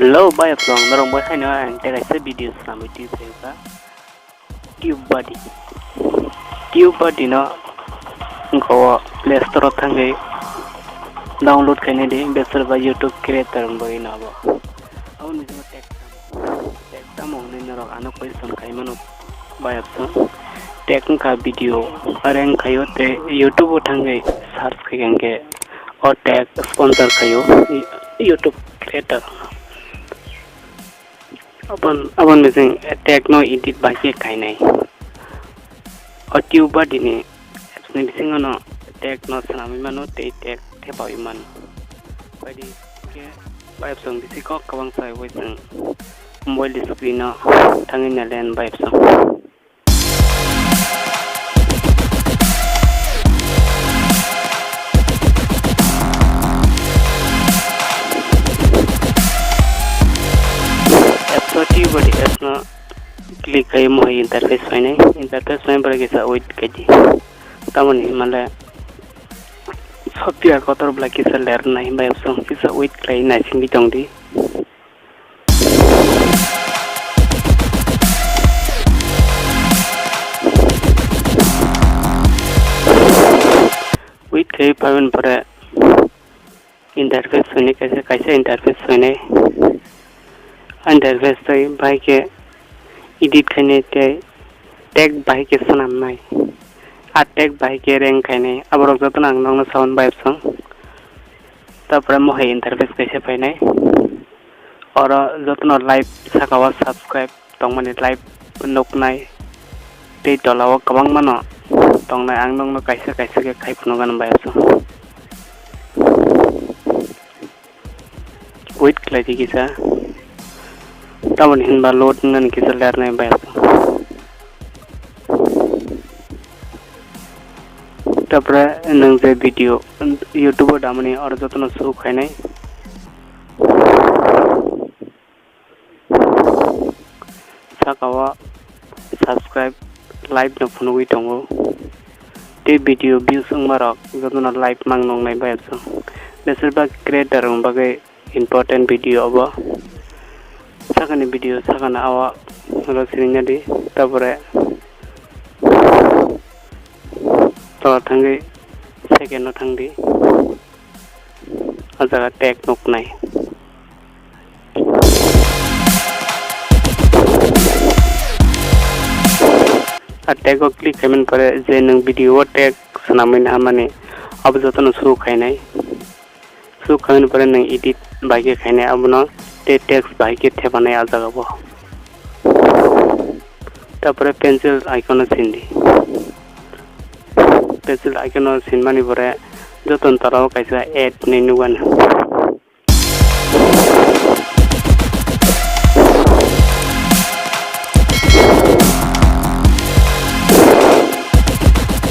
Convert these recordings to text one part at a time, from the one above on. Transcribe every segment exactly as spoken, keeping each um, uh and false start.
Hello, bai apsong, norok bai haino ang tei kaisa video swnamwi twi phaikha. TubeBuddy. TubeBuddy no wngkha o Play Store o thangwi download khainai di, besar ba YouTube creator wngwi no abo. Aboni bisingo tag tamo, tag tamo hwnwi norok ano question khai mano, bai apsong. Tag wngkha video, are wngkhaio tei YouTube o thangwi search khai hwnkhe o tag sponsor khaio YouTube creator. Abon, abon bising tag no edit bai khe khainai. O TubeBuddy ni apps ni bisingo no tag no swnamwi mano tei tag thepawi mano. Baidi khe bai apsong bisi kok kwbang sai bai chwng mobile screen no thangwi nailen bai apsong. Apps o TubeBuddy apps no click khai mohai interface phainai. Interface phainai pore kisa wait khaidi. Tamoni hinmale software kotor bwlai kisa ler nai bai apsong kisa wait khlai naisingwi tongdi. Wait khai phaimani pore interface swnwi kaisa, kaisa interface swnwi. Interface tei bahai khe edit khainai tei tag bahai khe swnamnai. A tag bahai khe rank khainai. Aborok jotono ang nokno saui bai apsong. Tapore mohai interface kaisa phainai. Oro jotono live saka o subscribe tongmani live nuknai. Tei tola o kwbangma no tongnai, ang nokno kaisa kaisa khe khai phunukgano bai apsong. Wait khlai di kisa. Tamoni hinba load wngnani kisa ler nai bai apsong. Tapore nwng je video YouTube o damani oro jotono show khainai. Saka o subscribe, like no phunugwi tongo. Tei video views wngmarok jotono like mang nongnai bai apsong. Besibak creator rok bagwi important video obo. Sakani video sakano o oro sini nadi, tapore tola thangwi second o thangdi. O jaga tag nuknai. A tag o click khaimani pore je nwng video o tag swnamwi naharmani abo jotono show khainai. Show khaimani pore nwng edit bai khe khainai abono tei text bai khe thepanai a jaga o. Tapore pencil icon o sindi. Pencil icon o sinmani pore jotoni tola o kaisa add hinwi nukgano.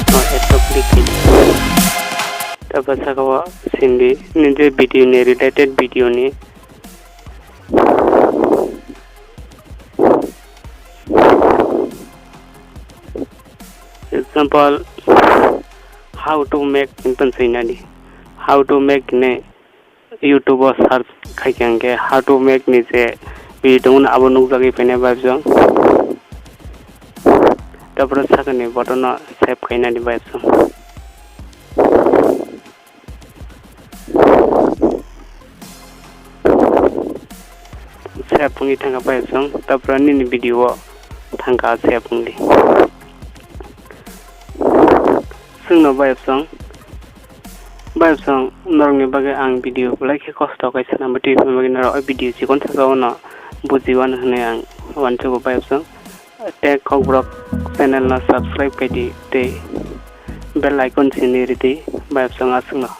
O add o click khaidi. Tapore saka o sindi nini video ni related video ni. Example, how to make hinwi swi nadi. How to make hinwi YouTube o search khai khe hwnkhe how to make ni je video tongo abo nukjagwi phainai bai apsong. Tapore sakani button o save khainani bai apsong. Save wngwi thangkha bai apsong, tapore nini video o thangkha save wngwi. Chwngno bai apsong, bai apsong norokni bagwi ang video belai khe kosto khe swnamwi twi phano bagwi norok o video chikon saka o no bujiwano hwnwi ang uansugo bai apsong. Tei Kokborok channel no subscribe khaidi tei bell icon sini ridi bai apsong aswkno.